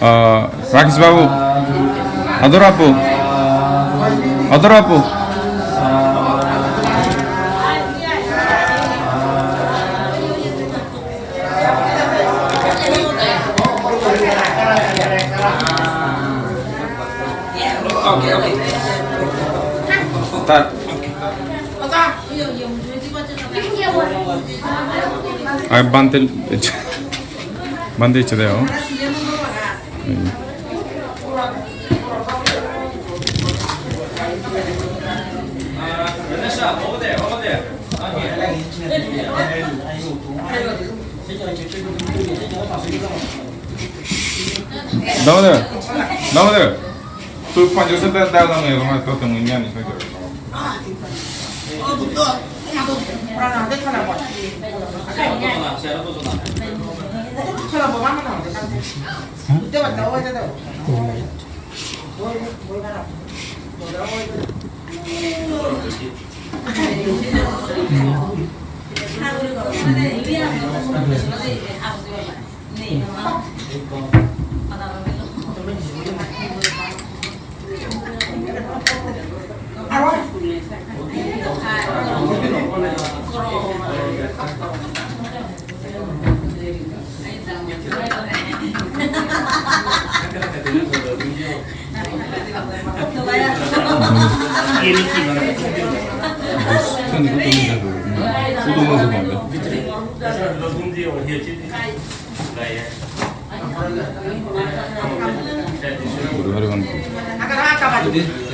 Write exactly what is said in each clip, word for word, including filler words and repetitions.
Ah, Rakesh Babu, Ador Babu, Ador Babu. Okay, okay. Start. Ai, bhante, bhante ecche de, oh. Hmm. Damodar, damodar. Tui panjo sen da, da, da, me, ma, to, to, mui nani, to, to.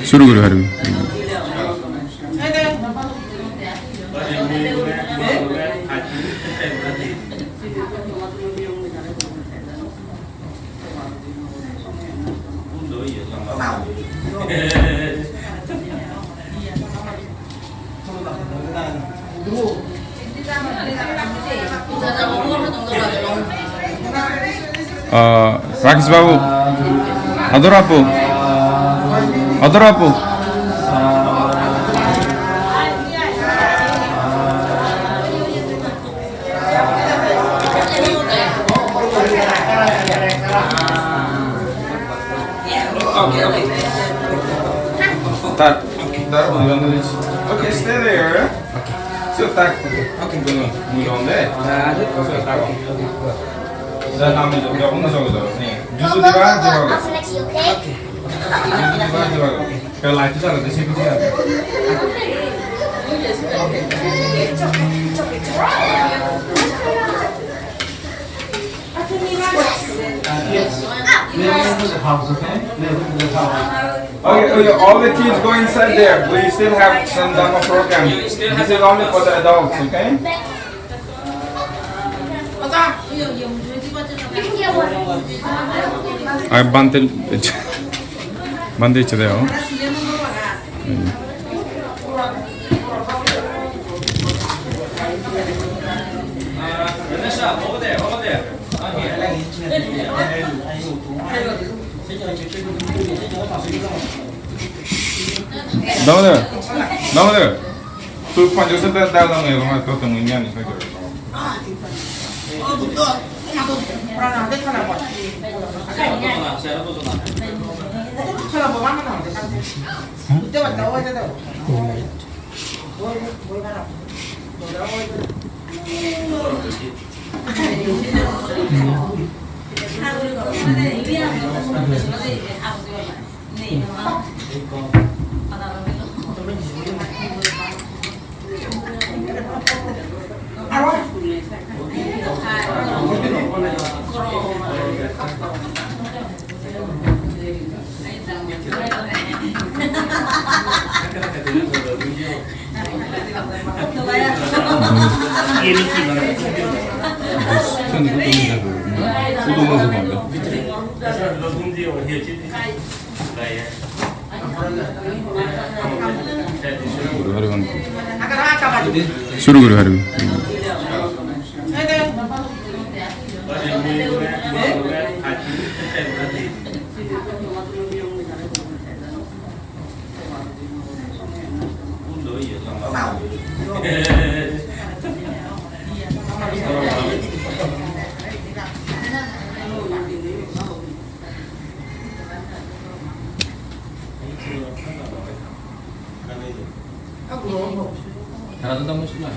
Shuru guri paribi. Ah, Rakesh Babu, Ador Babu, Ador Babu. Okay, okay. Start. Okay. Start. Okay, stay there. Okay. So, start. Okay. Okay, go on. Move on there. Uh, okay. So, start. Okay. Then, I'm gonna go, I'm gonna go, go. Juju diba, diba. Okay. Juju diba, diba. Kaya light jala de, se biji age. Okay, okay, all the kids go inside there. We still have some Dhamma program. This is only for the adults, okay? Ai, bhante, bhante ecche de, oh. Hmm. Damodar, damodar. Tui panjo sen da, da, da, me, ma, to, to, mui nani, to, to. Shuru guri paribi. Tara to dam muskil oi.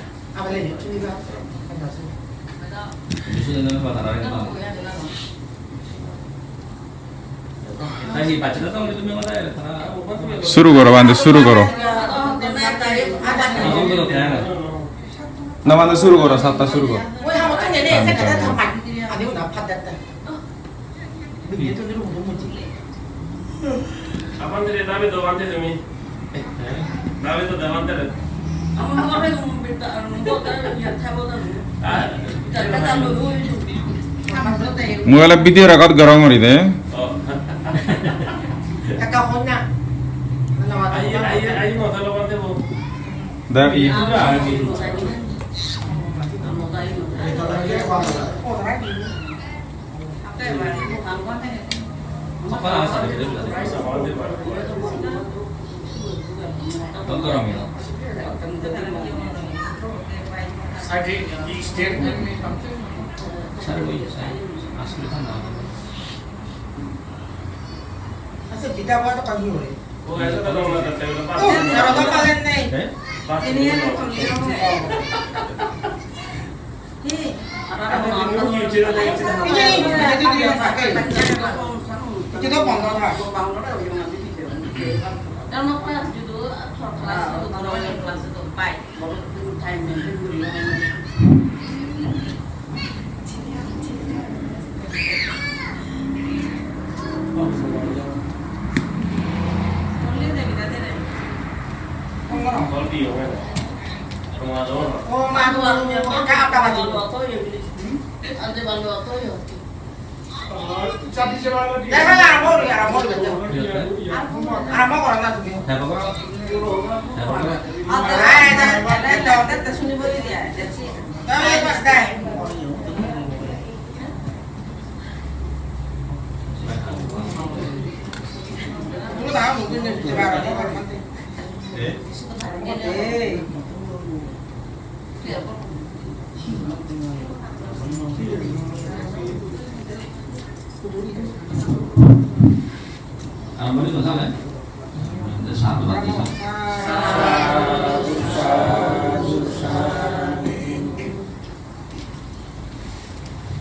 Muskil oi na ba tara ri dam. Suru goro, bhante, suru goro. Na, bhante, suru goro, satta suru goro. Apante re dame do, bhante, tumi. Dame do, dame do. Mui ole video record gorong guri de. Oh. Ekka honna. Ai, ai, ai, motha lo bhante bo. Da. আচ্ছা, পিঠা বড় তো কালি হয়। ও, এসে তো লোক না করতে, ওটা পাঁচ দিন। ও, ধরো তো পালেন নেই। হ্যাঁ? পাঁচ দিন।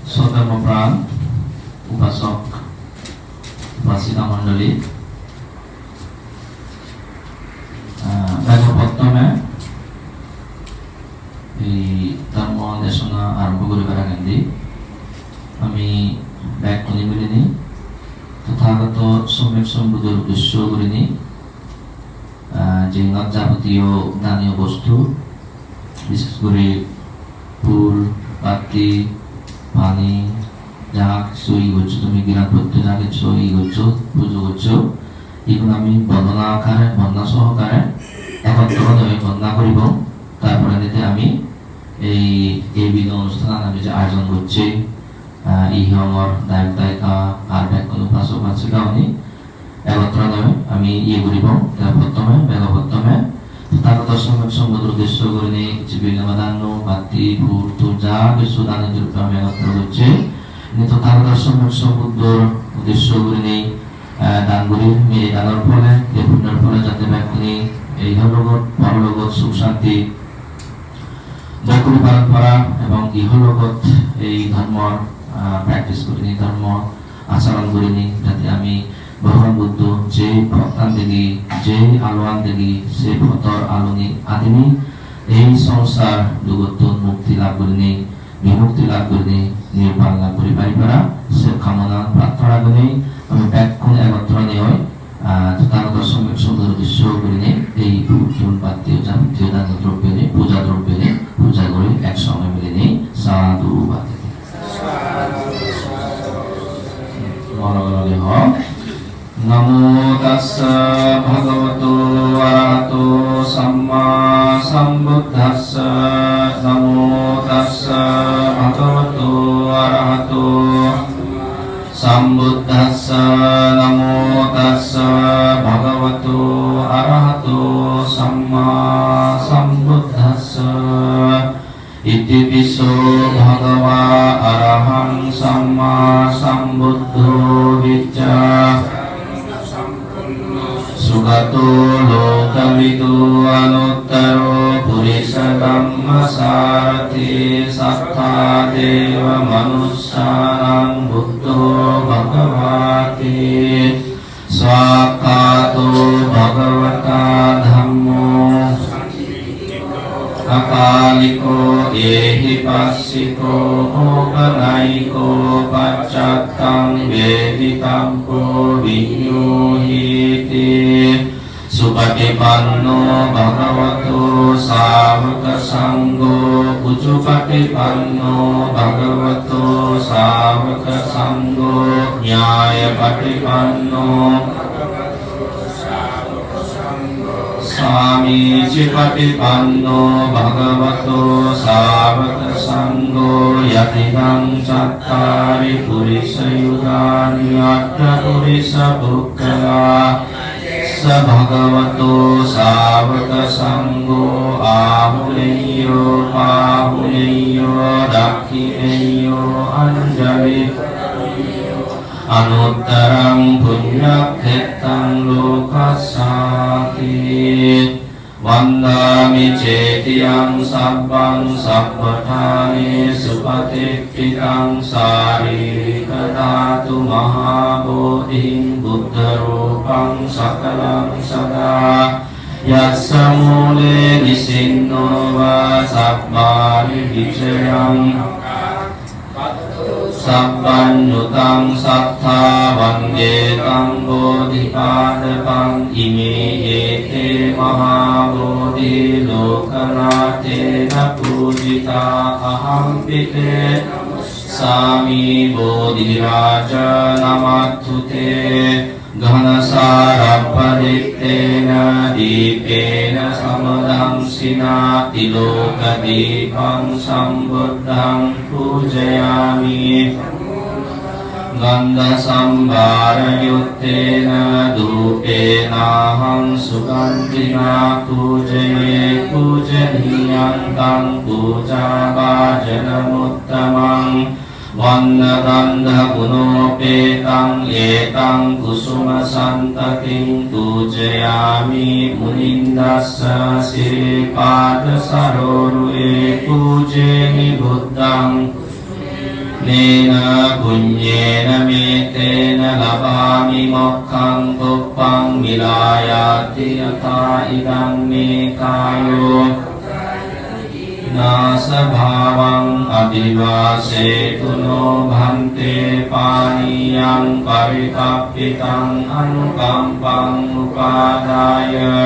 Sodhormo pran upasok upasika mondoli, ah, bego prothome ei dhormo desona arombo guribar agendi ami bekkune milinei Tothagoto Somyok Sombuddhor uddesyo gurinei, ah, jeinot jabotiyo daniyo bostu, bishes guri phul, batti, pani, ja hissu iye goccho tumi, giran potti ja hissu iye goccho, pujo goccho, igun ami bondona akare, bondona sohokare, ekotro hoi bondona guribong. Tar poredi ami ei, ei bidu onusthanan ami je ayojon gocchi, ah, ei hongor dayok dayika ar bekkun upasok upasika uni, Egottor noi ami iye guribong, te prothome, bego prothome, Tothagoto Somyok Sombuddhor uddesyo gurinei, jibe namadanno, batti, phul, tul, ja hissu dani drobyo ami egottor gocchi. Ini Tothagoto Somyok Sombuddhor uddesyo gurinei, eh, dan guri, ami ei danor phole, ei punnyor phole jate bekkune ei iho logot, porologot suk santi bhog guri paron para ebong iho logot ei dhormor, ah, practice gurinei, dhormo acharon gurinei, jate ami Bhogoban Buddho je pottan degi, je aloan degi, se potor aloni adinei ei songsar dugottun mukti lab gurinei, bimukti lab gurinei, nirban lab guri pari para, se kamona prarthona gurinei, ami bekkun egottor onei, ah, Tothagoto Somyok Sombuddhor uddesyo gurinei, ei phul tul batti o jabotiyo dano drobbyo ni, puja drobbyo ni, puja guri ek songe milinei, sadhu bhante. Mono mono hoy. Namo tassa bhagavato arahato sammāsambuddhassa. Namo tassa bhagavato arahato sambuddhassa. Namo tassa bhagavato arahato sammāsambuddhassa. Itipi so bhagavā arahaṃ sammāsambuddho vijjā- Sugato lokavidū anuttaro purisadammasārathi satthā devamanussānaṃ buddho bhagavāti. Svākkhāto bhagavatā dhammo akāliko ehipassiko opanayiko paccattaṃ veditabbo viññūhīti. Supaṭipanno bhagavato sāvakasaṅgho, ujupaṭipanno bhagavato sāvakasaṅgho, ñāyapaṭipanno sāmīcipaṭipanno bhagavato sāvakasaṅgho, yadidaṃ cattāri purisayugāni aṭṭha purisapuggalā, esa bhagavato sāvakasaṅgho āhuneyyo pāhuneyyo dakkhiṇeyyo añjali anuttaraṃ puññakkhettaṃ lokassāti. Vandāmi cetiyaṃ sabbaṃ sabbaṭṭhānesu patiṭṭhitaṃ sārīrikadhātu mahābodhiṃ buddharūpaṃ sakalaṃ sadā yassa mūle nisinno vā sabbāni vijayaṃ sabbaññutaṃ satthā vande taṃ bodhipādapaṃ. Ime ete mahābodhi lokanathena pūjitā ahampi te sāmi bodhirājā namatthu te. Ghanasārapparittena dīpena samadaṃsinā tilokadīpaṃ sambuddhaṃ pūjayāmi. Gandhasambhārayuttena dhūpenāhaṃ sugandhinā pūjaye pūjanīyaṃ taṃ pūjābhājanamuttamaṃ. Vaṇṇagandhaguṇopetaṃ etaṃ kusumasantatiṃ pūjayāmi munindassa sirīpādasaroruhe. Pūjemi buddhaṃ nena puññena metena labhāmi mokkhaṃ. Khuppaṃ milāyatthi yathā idaṃ me kāyo nāsabhāvaṃ. Abhivāsetu no bhante pānīyaṃ paritāpitaṃ anukampaṃ upādāya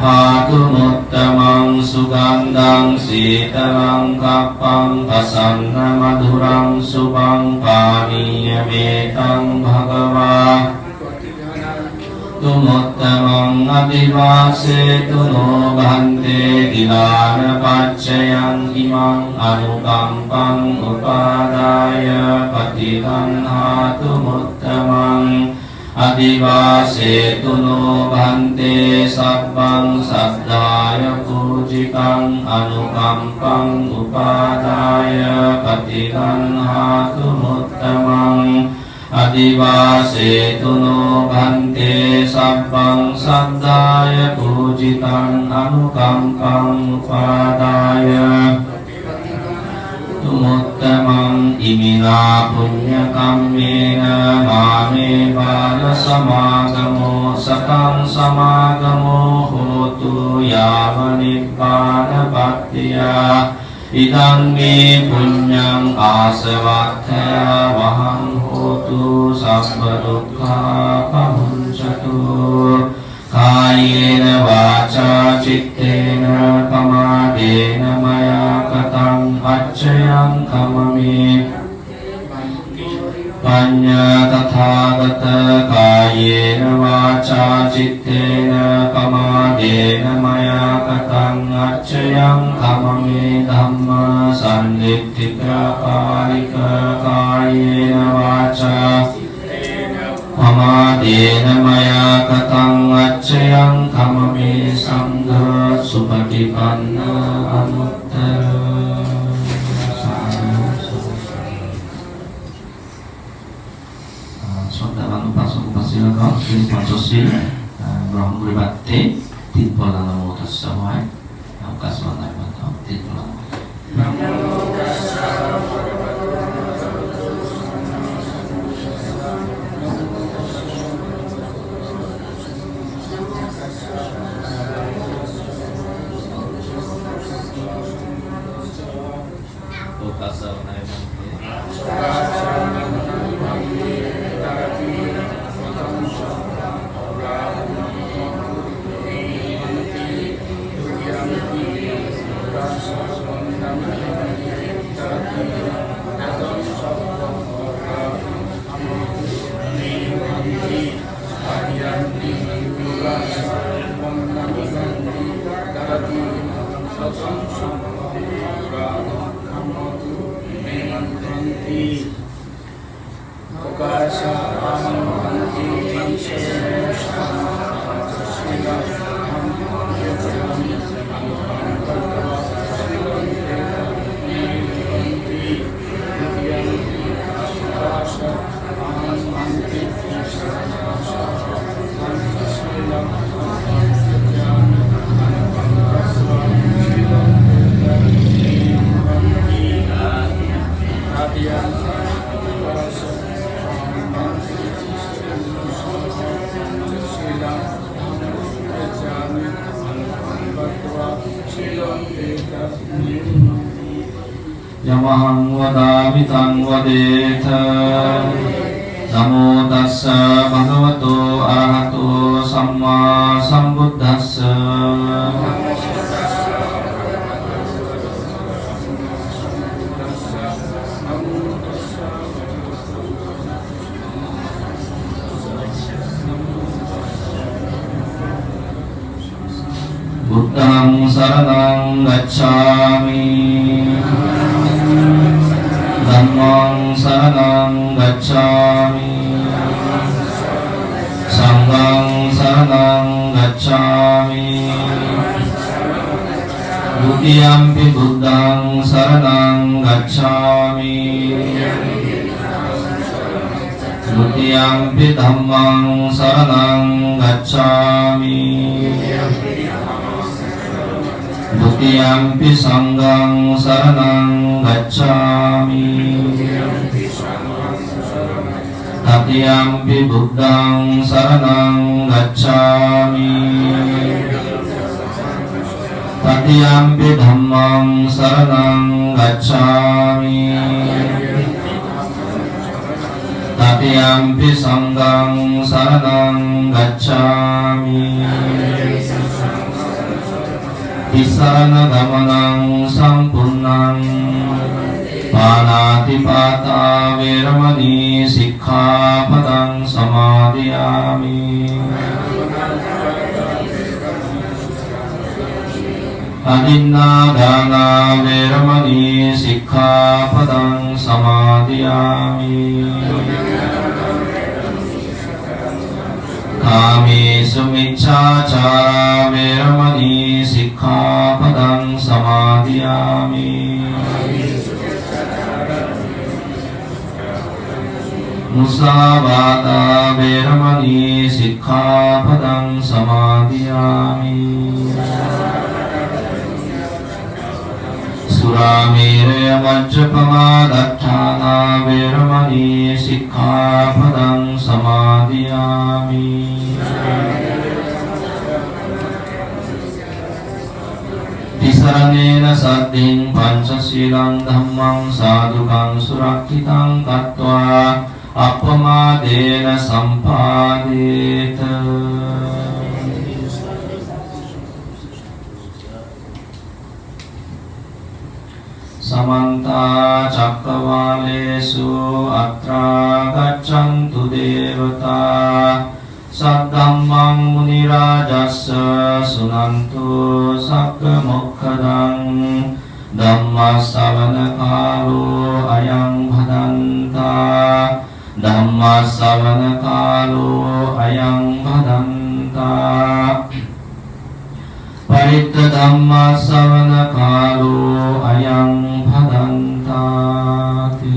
paṭiggaṇhātumuttamaṃ. Sugandhaṃ sītalaṃ kappaṃ pasannamadhuraṃ suphaṃ pānīyametaṃ bhagavā tumuttamaṃ. Abhivāsetu no bhante gilānapaccayam imaṃ anukampaṃ upādāya paṭiggaṇhātumuttamaṃ. Abhivāsetu no bhante sabbaṃ saddhāya pūjitaṃ anukampaṃ upādāya paṭiggaṇhātumuttamaṃ. Adhivāsetu no bhante sabbaṃ saddhāya pūjitaṃ anukampaṃ upādāya tumuttamaṃ. Iminā puññakammena māme bālasamāgamo sataṃ samāgamo hotu yāva nibbānapattiya. Idaṃ me puññaṃ āsavakkhayāvahaṃ hotu sabbadukkhā pamuñcatu. Kāyena vācā cittena pamādena mayā kataṃ accayaṃ khamami. Paññā tathāgata kāyena vācā cittena pamādena mayā kataṃ accayaṃ khamami. Dhammā sandiṭṭhikā pārikā kāyena vācā pamādena mayā kataṃ accayaṃ khamami. Saṅghā supaṭipannā anuttarā. Sādhu, sādhu. আহ, শ্ৰদ্ধাৱান উপাসক উপাসিকাগণ, শ্ৰী পঞ্চশীল, আহ, Grohon guribatte tin polla namo tassa hoi. Namo tassa namo tassa, tin polla namo. Yamahaṃ vadāmi taṃ vadetha. Namo tassa bhagavato arahato sammāsambuddhassa. Buddhaṃ saraṇaṃ gacchāmi. Dhammaṃ saraṇaṃ gacchāmi. Saṅghaṃ saraṇaṃ gacchāmi. Dutiyampi buddhaṃ saraṇaṃ gacchāmi. Dutiyampi dhammaṃ saraṇaṃ gacchāmi. Dutiyampi saṅghaṃ saraṇaṃ gacchāmi. Tatiyampi buddhaṃ saraṇaṃ gacchāmi. Tatiyampi dhammaṃ saraṇaṃ gacchāmi. Tatiyampi saṅghaṃ saraṇaṃ gacchāmi. Tisaraṇagamanaṃ sampunnaṃ. Pāṇātipātā veramaṇī sikkhāpadaṃ samādiyāmi. Adinnādānā veramaṇī sikkhāpadaṃ samādiyāmi. Kāmesu micchācārā veramaṇī sikkhāpadaṃ samādiyāmi. Musāvādā veramaṇī sikkhāpadaṃ samādiyāmi. Surāmerayamajjapamādaṭṭhānā veramaṇī sikkhāpadaṃ samādiyāmi. Tisaraṇena saddhiṃ pañcasīlaṃ dhammaṃ sādhukaṃ surakkhitaṃ katvā appamādena sampādetha. Samantā cakkavāḷesu atrāgacchantu devatā. Saddhammaṃ munirājassa suṇantu saggamokkhadaṃ. Dhammassavanakālo ayaṃ bhadantā. Dhammassavanakālo ayaṃ bhadantā. Parittadhammassavanakālo ayaṃ bhadantāti.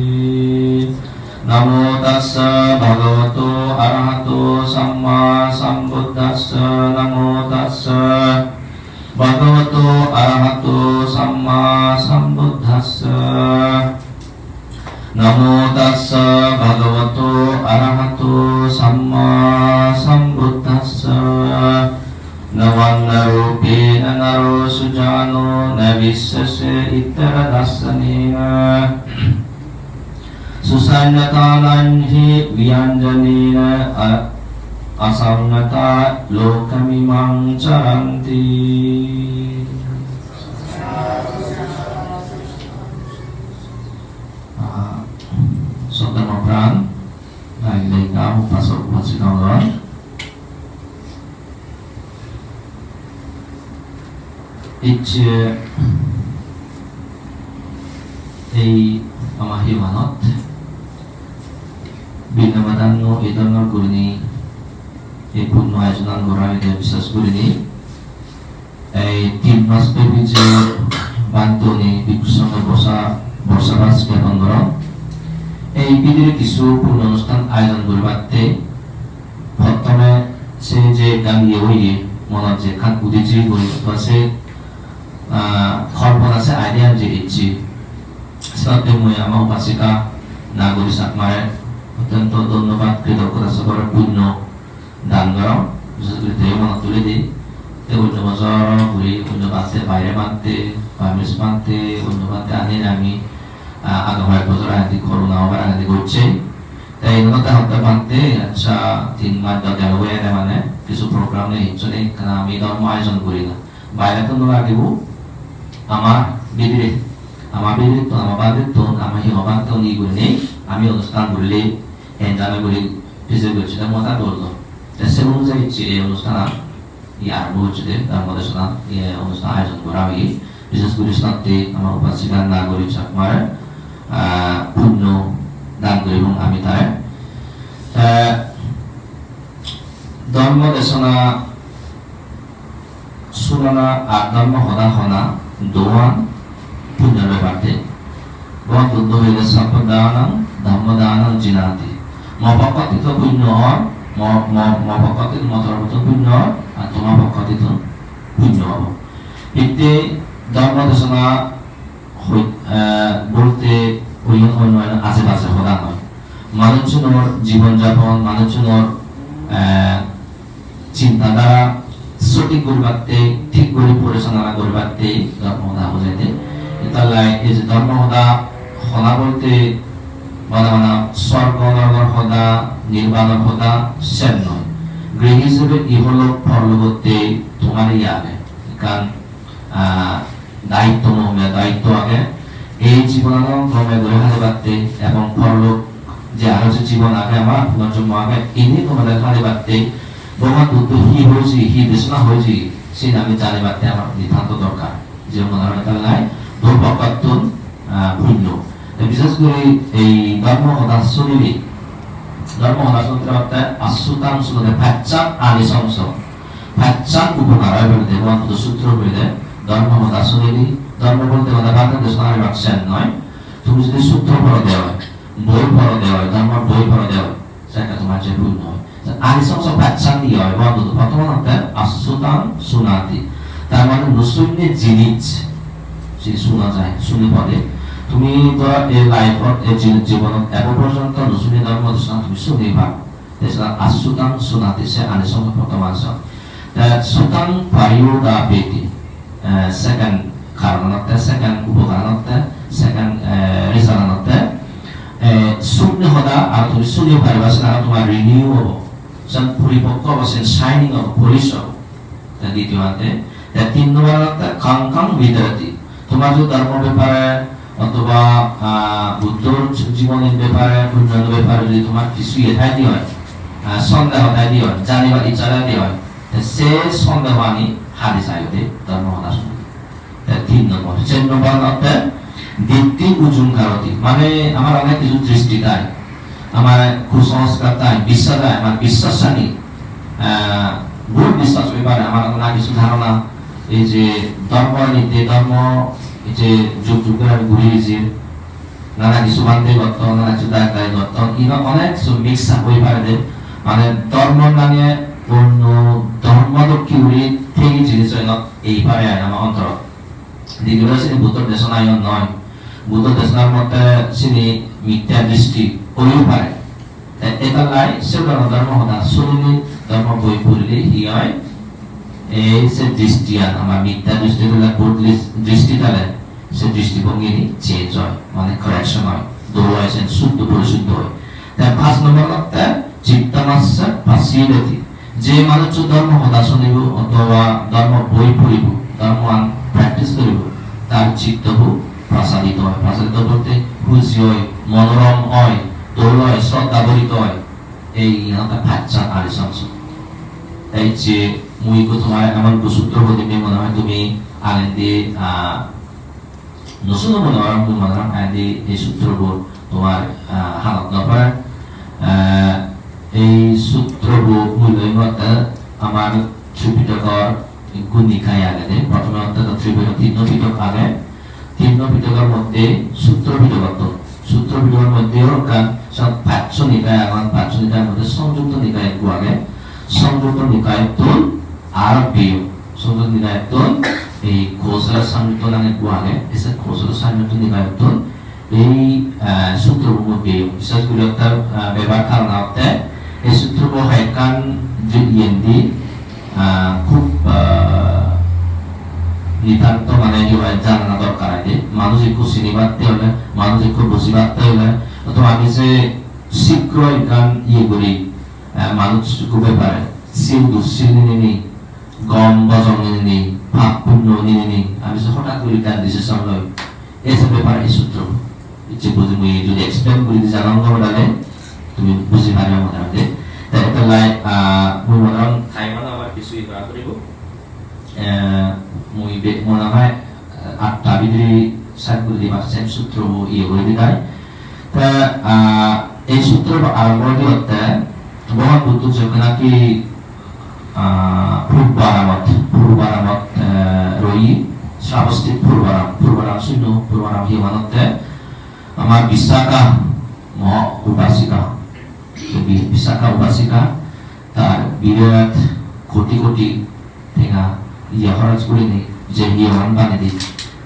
Namo tassa bhagavato arahato sammāsambuddhassa. Namo tassa bhagavato arahato sammāsambuddhassa. Namo tassa bhagavato arahato sammāsambuddhassa. Navaṇṇarūpena naro sujāno na vijjase ittara dassanena. Susaññatānañhi vyañjanena a-, asaññatā lokamimaṃ caranti. Ah, sodhormo pran, gayika, upasok, upasika gon. Icche ei ama hiyoganot Brindabanot ei dhoronor gurinei ei punno ayojonan gora oide, bishes gurinei ei tin mas bepi je bhante uni bhikkhu songho borsa, borsabas gyapon goron. Ei bidire kichu punno onusthan ayojon guribatte Prothome se je ekkan iye oye, monot je ekkan udi jeye guri, ba se, ah, kolpona, se idea je ecche. Senotte mui ama upasika Nagori Chakmare otyonto dhonnobad, kritoggota sohore punno dan gorong. Bishes guri teyo monot tuli di. Te onno bojor guri onno bhante, baire bhante, Burmese bhante, onno bhante ani ami, ah, age hoyek bojor agedi corona obar agedi gocche. Te iyen olode hotte bhante, accha, tin mas do gelo goi ene mane, kichu program nei, hissu nei, ekkana ami dhormo ayojon guri na. Bairettun no lagibo, ama bidire, ama bidirettun, ama bhantettun, ama hiyoga bhantettun i gurinei, ami onusthan gurile, enjoy guri, pije gocche, te mui ta dol dol. Te se onujai ecche ei onusthanan. Iye arombo gocche de, dhormo desona, iye onusthan ayojon gora oye. Bishes guri senotte ama upasika Nagori Chakmare, ah, punno dan guribong ami tare. Te dhormo desona sunana ar dhormo hoda hona duan punyor bepar de. Bhogoban Buddho hoide, "Sabba dānaṃ dhammadānaṃ jināti." Mo pokkottun punyo or, mo, mo, mo pokkottun, mo torobottun punyo or, ar toma pokkottun punyo obo. Hitte dhormo desona hoi-, eh, bolte oyon onno onno aje baje hoda noi. Manuchunor jibon japon, manuchunor, eh, chinta dhara sothik guribatte, thik guri porichalona guribatte dhormo hoda hojai de. Etollai ei je dhormo hoda hona bolte bana bana sorgo norgor hoda, nirbanor hoda sen noi. Grihi hijebe iholok porlogotte tomar iye age. Ekkan, ah, daitto, mohoniyo daitto age. Ei jibonano gome guri hadibatte ebong porlok je aro je jibon age, amar punorjonmo age, ini gome guri hadibatte Bhogoban Buddho hi hoiye, hi desona hoiye, siyen ami janibatte amar nitanto dorkar. Je mone hoi tallai dui pokkottun, ah, punyo. Te bishes guri ei dhormo hoda sunile, dhormo hoda sunile otte asutaṃ suṇāti, pachan anisongso. Pachan upokar oi bole de, Bhogoban Buddho sutro hoide, dhormo hoda sunile, dhormo bolte hoda bhante desona hoibar sen noi. Tumi jodi sutro poro de oi, boi poro de oi, dhormo boi poro de oi, sekke tomar je punyo oi. Anisongso pachan iye oi, Bhogoban Buddho prothomanotte asutaṃ suṇāti. Tar mane no sunne jinis, je suna jai, suni pore. Tumi dhoro ei life-ot, ei ji-, jibonot ebo porjonto no sunne dhormo desona tumi suni paro. Te sara asutaṃ suṇāti se anisongso prothomanotte. Te sutaṃ pariyodapeti, eh, second karonotte, second upokaronotte, second, eh, result-anotte, eh, sunne hoda aro tumi suni pariba, sen aro tomar renew obo, sen poripokko obo, sen shining obo, polish obo. Te ditiyo ante, te tin nombor ante kaṃ kaṃ viharati. Tomar jodi dhormo bepare othoba, ah, Buddhor jibonir bepare, onyanno bepare jodi tomar kichu iye thaide oi, ah, sondeho thaide oi, janibar iccha thaide oi, te se sondehani hadi jai de dhormo hoda sunile. Te tin nombor, ser nombor olotte ditti ujum karoti, mane amar onek kichu dristi thai, amar kusanskar thai, biswas thai, amar biswasani, ah, bhul biswas oi pare, amar onek kichu dharona, ei je dhormo niti, dhormo ei je jug jug dhori ami guri ejir, nana kichu bhante gotton, nana kichu dayok dayi gotton, iba onek kichu mix up oi pare de, mane dhormo name Onno dhormo dokke guri thegi jinis oinot ei pare ai ama ontorot. Didibare sini Buddho desona oyon noi. Buddho desonar motte sini mithya dristi oiyo pare. Te etallai se dhormo, dhormo hoda sunile, dhormo boi porile hi oi? Ei se dristiyan ama mithya dristi thele bhul dris-, dristi thele se dristibhongini change oi, mane correction oi, dol oi, sen suddho porisuddho oi. Te pach nombor otte chittamassa pasiyati. Je manuccho dhormo hoda sunibo othoba dhormo boi poribo, dhormoan practice goribo, tar chittobo prasadito oi. Prasadito bolte huji oi, monorom oi, dol oi, sroddha bhorito oi. Ei iyan otte pachan arisanso. Te icche mui ikko tomare emon ikko sutro bo dim, mone hoi tumi agendi, ah, no suno mone hoi, mui mone hoi agendi ei sutro bo tomar, ah, hanot no pore. Ah, ei sutro bo mui loi motte amar Tripitokor ikko nikai agede. Prothome otte do Tripitokor tinno pitok age. Tinno pitokor moddhe sutro pitokottun. Sutro pitokor moddhe ekkan sat paccho nikai agon, paccho nikai moddhe Sangyukta nikai ekko age. Sangyukta nikayottun ar biyo. Sangyukta nikayottun ei Kosala Sangyutta nang ekko age. Ei se Kosala Sangyutta nikayottun ei, eh, sutro bo moddhe, bishes guri otte, eh, bebar karon otte ei sutro bo hoi ekkan je iyendi, ah, khub, ah, nitanto mane hi hoi janana dorkar age. Manuj ekko sinibatte ole, manuj ekko bujibatte ole, to ami je sikro ekkan iye guri, ah, manuj ekko bepare, sil dusil ninei, gom bojong ninei, pap punyo ninei, ami je hotat guri ekkan decision loi. Ei je bepare ei sutro. Icche buji mui jodi explain guri di janong gome dale, tumi buji pariba mone hoi de. Te ekka lai, ah, mui mone hoi time ano amar kichu iba guribo. Eh, mui be-, mone hoi, eh, atta bidire sat guri dibar sen sutro bo iye guri di tai. Te, ah, ei sutro bo arambo guri di otte, Bhogoban Buddho jokke naki, ah, Purbaramot, Purbaramot, eh, roye, Sravasti Purbaram, Purbaram sunno, Purbaram hi hon otte, amar Visakha mo upasika, to Bi-, Visakha upasika, tar birat koti koti tenga iye horoj gurinei je hi hon banei di,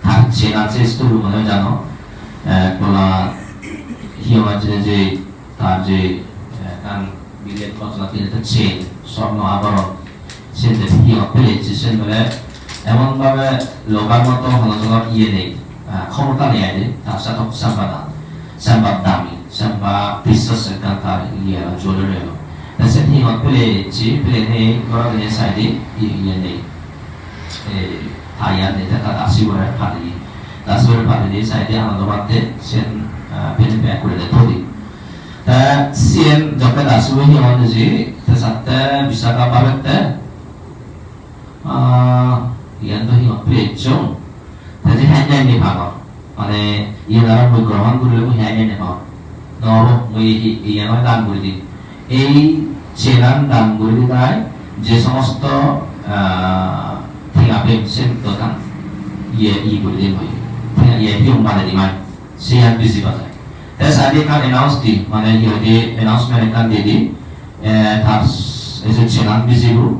tar chena je story mane jano, eh, bola hi hon je je Tar je, eh, ekkan biret gojna tinete chain, sorno aboron, siyen je hi hon pele ecche, siyen bole emon bhabe lobar moto hono jonor iye nei, ah, khomota nei aide, tar satok samba dam, samba dami, samba precious ekkan tar iye aro jewelry aro. Te siyen hi hon pele ecche, pele nei, goro dine saide iye, iye nei. Eh, ta iyan nei, ta, ta dasi bore padeye. Dasi bore padeye, saide Anando bhante, siyen, ah, pele pack guri de thodi. Te siyen jokke dasibo hi hon hijeni, te satte Visakha bhabette, ah, iyan do hi hon pele ecchong. Te je hen hen ni pagor. Mane iyan aro mui grohon gurile mui hen hen ni pagor. No obo, mui hi, iyan oi dan guri dim. Ei chenan dan guri didai je somosto, ah, tenga pem sen do tan iye, iye guri dim mui. Tenga iye piyong bade dim ai. Siyan biji bajai. Te sadi ekkan announce di, mane hi hoide announcement ekkan di di, eh, tar s-, ei je chenan bijibo,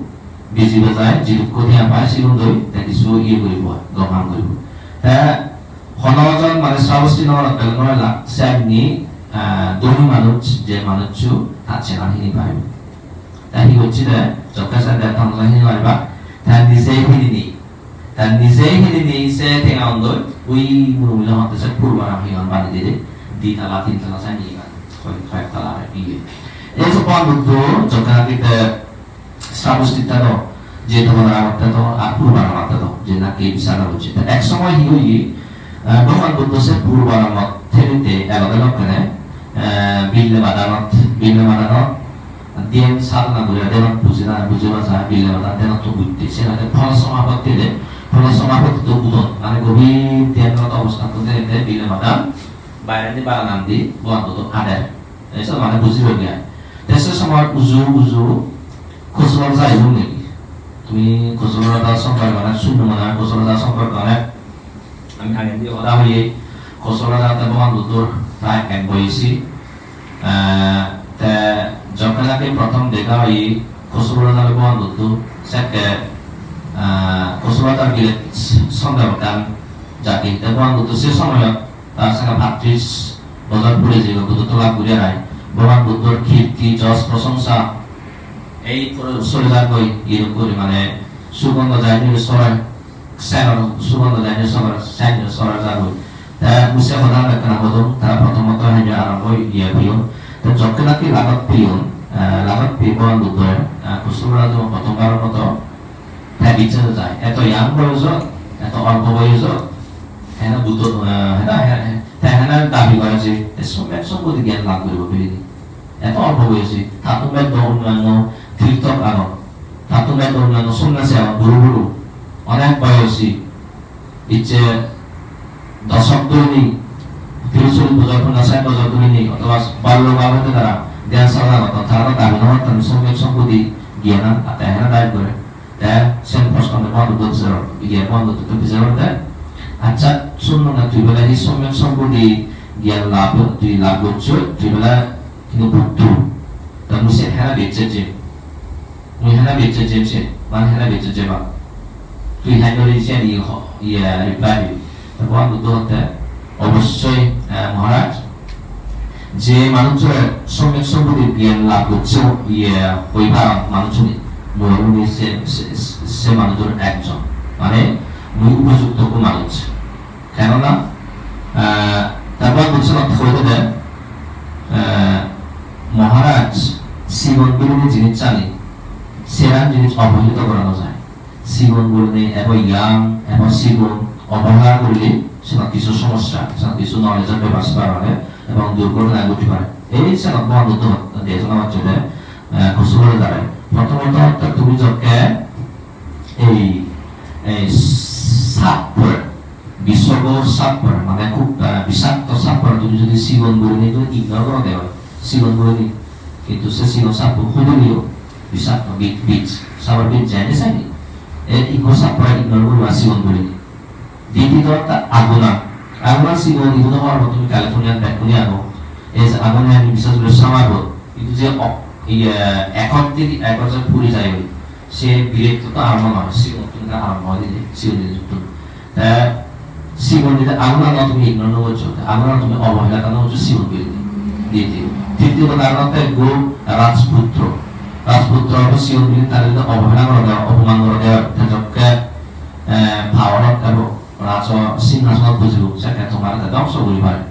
biji bajai, jidukko tenga pai sigun doi, te kisu iye guribo, gom ham guribo. Te hono jon mane Sravasti nogorot gele no elak, senni, eh, dhoni manuj, je manuccho tar chenan hini paribo. Te hi gocche de, jokke sen de ton hini pariba, te nije hini ni, Te nije hinini se tenga undoi, ui muro mile hotte se purbaram hi hon bani dide, di tala, tin tala sani iban, hoi, hoi tala iye. Ei je Bhogoban Buddho jokke naki te Srabostitta do, je tobo naragotte do, ar purbaram atte do, je naki bisar gocche. Te ek somoy hi oye, eh, Bhogoban Buddho se purbaramot thenite elode lokkene, eh, Bille Madanot, Bille Madanot, Dhyan sadhana guri, dhyanot buji na, buji na jai, Bille Madan dhyanot to buji, se nade phola somapatti de, phola somapatti to udon, mane gobhir dhyanot obosthan to de, de Bille Madan, bairendi baranandi Bhogoban Buddho ader. Ei se mane buji loi ai. Te se somoy uju, uju, Kosola jai lung neki. Tumi Kosola da somporke mane, sunno mane, Kosola da somporke mane, Ami agendi hoda hoye, Kosola da te Bhogoban Buddhor prai ek boyesi. Eh, te jokke naki prothom dega oye, Kosropo raja Bhogoban Buddho sekke, ah, Kosropo rajar biret sonde ekkan jati. Te Bhogoban Buddho se somoyot tar sanga pattris bojor puri jeyegoi, Buddhotto lab guri arai. Bhogoban Buddhor kirti, jos, prosongsa ei puro sori jagoi, iyen guri mane sugondo jai niri sore, senor sugondo jai niri sore, sen niri sore jagoi. Te mui se hoda ekkana hodong, tara prothomotto henjo arambo iye peyon. Te jokke naki lagot peyon, eh, lagot peye Bhogoban Buddho, eh, Kosropo raja prothombaror moto te bicche jai. Eto young boyosot, eto olpo boyosot, hene Buddho, eh, hene, hene, te hene dabi gore je te somyak sompodi gyan lab guribo bilinei. Eto olpo boyosi, tattun bej do onnanno tirthok agon, tattun bej do onnanno sonnasi agon, buro buro, onek boyosi, icche dosok dhurini, tiris chollis bojor, ponchas sait bojor dhurini, othoba ballo bal hoite tara dhyan sadhona gotton, tara do dabi no gotton somyak sompodi gyanan, ar te hene dabi gore. Te sen proshno Bhogoban Buddho pujor, iye Bhogoban Buddho pujor gotte. Accha, sunno na, tui bole hi somyak sompodi gyan lab, tui lab gocchoi, tui bole hintu Buddho. Te mui sen hena bicche jem. Mui hena bicche jem sen, mane hena bicche jeba. Tui hena gori sen iye ho, iye reply dibi. Te Bhogoban Buddho hotte, obossoi, eh, Maharaj, je manuchchore somyak sompodi gyan lab gocche, iye, hoi paron manuchchune, mui olode se, se, se manuchor ekjon. Mane, mui upojukto ekko manuj. Kenona, eh, te Bhogoban Buddho senotte hoide de, eh, Maharaj, sigon bilinei jinissani, seran jinis obohelito gora no jai. Sigon gurinei ebo young, ebo sigon, obohela gurile senot kisu somossa, senot kisu knowledge-or bepar sebar age, ebong durghotona ghoti pare. Ei senot Bhogoban Buddho desona gocche de, eh, Kosropo rajare. Prothomotto hotte tumi jokke ei, ei sappore, bisogor sappore, mane hub, eh, bisakto sappore tumi jodi sigon gurinei tumi ignore gorode oi, sigon gurinei, hintu se sigon sappo huduleyo bisakto, bi-, bij, sabor bij jai de saide. E ikko sappore ignore guriba sigon gurinei. Ditiyo hotte agunan. Agunan sigon, igun do hobor tumi California-t bekkune agon. Ei je agun ani bisas guri summer-ot. Hintu je o-, iye, ekor theke ekor je puri jai oi. Se biret to arambo noi, sigon tun arambo oi de, sigon jinis tun. Te sigon jodi agunan tumi ignore no goccho, te agunan tumi obohela no goccho sigon biret. Ditiyo. Tritiyo karon hotte ekko rajputro. Rajputro ekko sigon biret tare jodi obohela gorode, opoman gorode, te jokke, eh, power-ot ebo rajo singhasonot bojibo, sekke tomare te dongso guri pare.